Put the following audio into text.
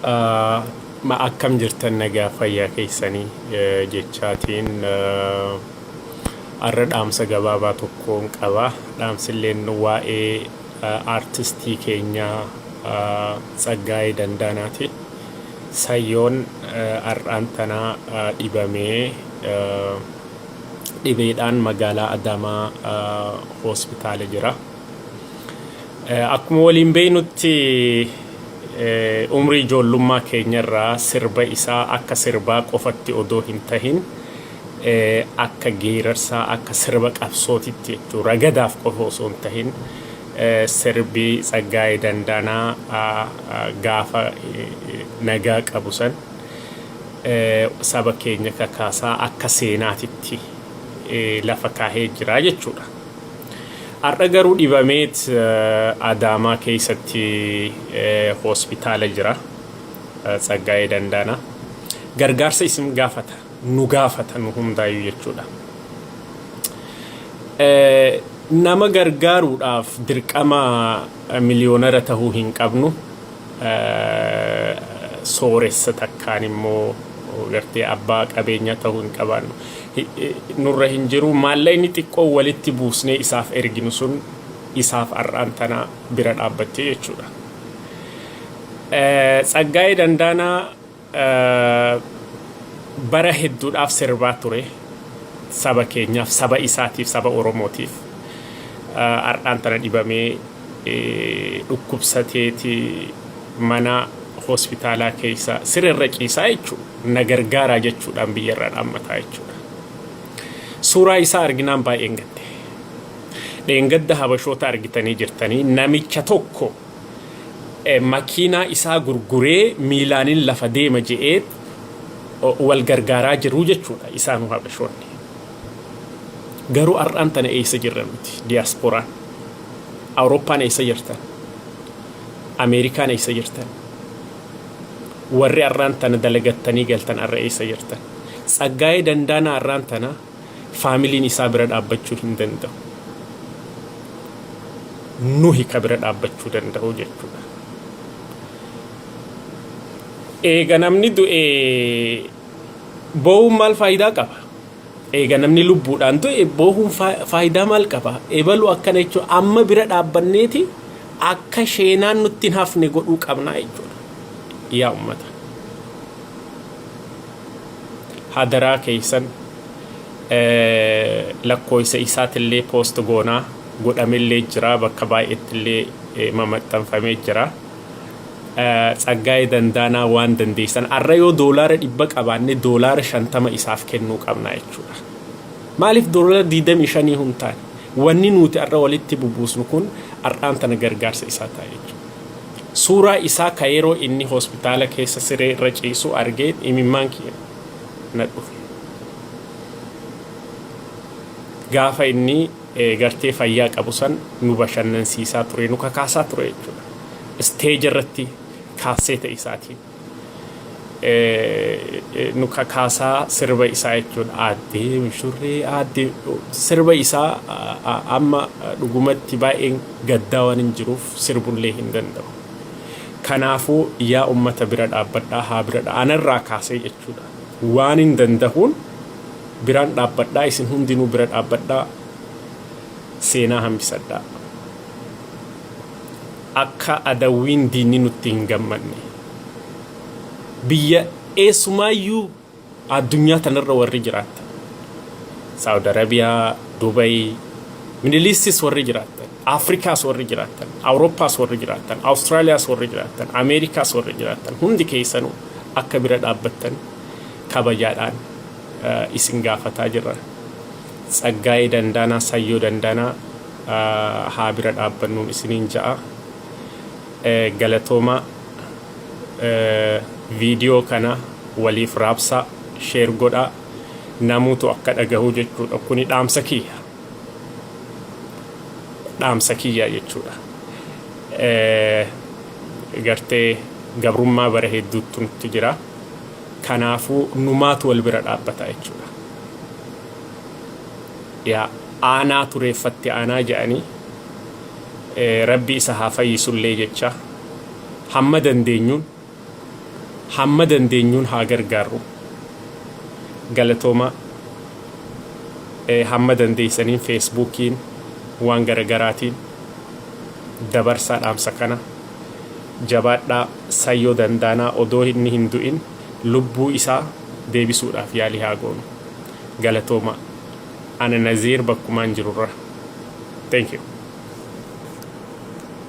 Ma akkam jirtan nagaa fayyaa keessanii jechaatiin har'a dhaamsa gabaabaa tokkoon qaba. Dhaamsilleen waa'ee aartistii keenyaa Tsaggaayee Dandaanaati. Sayyoon har'aan tana dhibamee dhibeedhaan magaalaa Adaamaa hospitaala jira. Akkuma waliin beeknutti umrii ijoollummaa keenyarraa sirba isaa akka sirbaa qofatti odoo hin tahin akka geerarsaa akka sirba qabsootitti jechuun ragadaaf qofa osoo hin tahin sirbi Tsaggaayee Dandaanaa gaafa nagaa qabu san saba keenya kakaasaa akka seenaatitti lafa kaahee jira jechuudha. Har'a garuu dhibameet Adaamaa keessatti hospitaala jira. Tsaggaayee Dandaanaa. Gargaarsa isin gaafata. Nu gaafata nu hundaayyuu jechuudha. Nama gargaaruudhaaf dirqama miliyoonara tahuu hin qabnu. Sooressa takkaan immoo gartee abbaa qabeenyaa tahuu hin qabaannu. Nurra hin jiru maallaqni xiqqoo walitti buusnee isaaf erginu sun isaaf har'aan tana bira dhaabbattee jechuudha. Tsaggaayee Dandaanaa bara hedduudhaaf sirbaa ture saba keenyaaf, saba isaatiif, saba Oromootiif. Har'aan tana dhibamee dhukkubsateeti mana hospitaalaa keessa sirerra ciisaa jechuudha. Na gargaaraa jechuudhaan biyyarraa dhaammataa jechuudha. Suuraa isaa arginaan baay'een gadde. Dheengadda habashoota argitanii jirtanii namicha tokko makiinaa isaa gurguree miilaanin lafa deema je'ee wal gargaaraa jiru jechuudha isaanuu habashoonni. Garuu har'aan tana eessa jirra nuti diyaaspooraan? Awurooppaan eessa jirtan? Ameerikaan eessa jirtan? Warri har'aan tana dalagattanii galtan har'a eessa jirtan? Tsaggaayee Dandaanaa har'aan tana faamiliin isaa bira dhaabbachuu hin danda'u. Nuhi ka bira dhaabbachuu danda'u jechuudha. Eega namni du'e boo'uun maal faayidaa qaba? Eega namni lubbuudhaan du'e boohuun faayidaa maal qaba? Ebalu akkana jechuun amma bira dhaabbanneeti akka sheenaan nutti hin hafne godhuu qabnaa jechuudha. Yaa ummata. Hadaraa keessan lakkooysa isaatillee poost goonaa godhamellee jira bakka baay'eettillee mamaxxanfamee jira. Tsaggaayee Dandaanaa waan dandeessan arra yoo doolaara 100 qabaanne doolaara 50 isaaf kennuu qabna jechuudha. Maaliif doolaara 25 hin taane? Wanni nuti arra walitti bubuusnu kun ar'aan tana gargaarsa isaa ta'a jechuudha. Suuraa isaa ka yeroo inni hospitaala keessa siree irra ciisu argee imimmaan kiyya na dhufe. Gaafa inni gartee fayyaa qabu san nu bashannansiisaa ture, nu kakaasaa ture jechuudha. Isteeja irratti kaasseeta isaatiin nu kakaasaa sirba isaa jechuudha. Aaddee mishurree aaddee sirba isaa amma dhugumatti baay'een gaddaa waan hin jiruuf sirbullee hin danda'u. Kanaafuu yaa ummata bira dhaabbadhaa haa bira anarraa kaasee jechuudha. Waan hin dandahuun biraan dhaabbadhaa isin hundinuu bira dhaabbadhaa seenaa hambisadhaa. Akka adawwiin diinni nutti hin gammanne. Biyya eessumaayyuu addunyaa tanarra warri jiraattan. Saawud Arabiyaa, Dubay, Middle Eastis warri jiraattan, Afrikaas warri jiraattan, Awurooppaas warri jiraattan, Awustiraaliyaas warri jiraattan, Ameerikaas warri jiraattan hundi keessanuu akka bira dhaabbattan kabajaadhaan isin gaafataa jirra. Tsaggaayee Dandaanaa, Sayyoo Dandaanaa haa bira dhaabbannuun isiniin ja'a. Galatoomaa viidiyoo kana waliif raabsaa, sheer godhaa, namuutu akka dhagahu jechuudha. Kuni dhaamsa kiyya. Dhaamsa kiyya jechuudha. Gartee gabrummaa bara hedduutti nutti jira. Kanaafuu numaatu wal bira dhaabbata jechuudha. Yaa aanaa tureeffatti aanaa jedhanii rabbi isa haa fayyisullee jecha hamma dandeenyuun Hamma dandeenyuun haa gargaarru. Galatooma. Hamma dandeessaniin Facebookiin waan garagaraatiin dabarsaa dhaamsa kana. Jabaadhaa. Sayyoo Dandaanaa odoo inni hin du'in lubbuu isaa deebisuudhaaf yaalii haa goonu. Galatooma. Ana Naziir bakkumaan jirurra. Thank you.